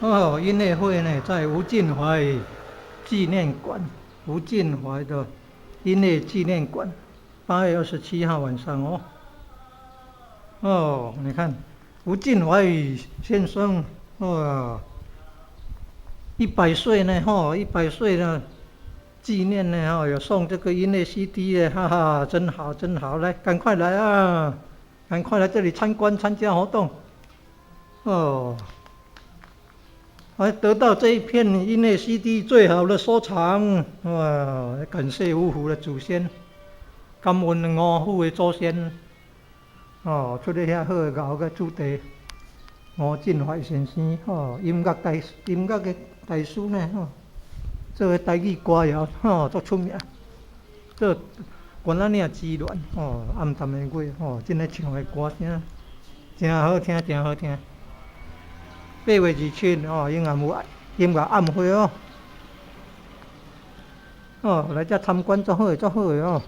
哦，音樂會呢，在吳晉懷紀念館，吳晉懷的音樂紀念館，8月27號晚上哦。哦，你看吳晉懷先生，哇，100歲呢，吼，一百歲呢，紀念呢，吼，有送這個音樂 CD 的，哈哈，真好，真好，來，趕快來啊，趕快來這裡參觀參加活動，哦。還得到這一片音樂 CD 最好的收藏，哇！感謝吳府的祖先，感恩吳府的祖先，哦，出咧遐好的𠢕个子弟，吳晉懷先生，吼，音樂的大師呢，吼，做个台語歌謠，吼，足出名，做關仔嶺之戀，吼，暗淡的月，吼，這个唱的歌聲誠好聽，誠好聽。8月27哦，音樂會音樂暗會哦，哦，來遮參觀足好的，足好的哦。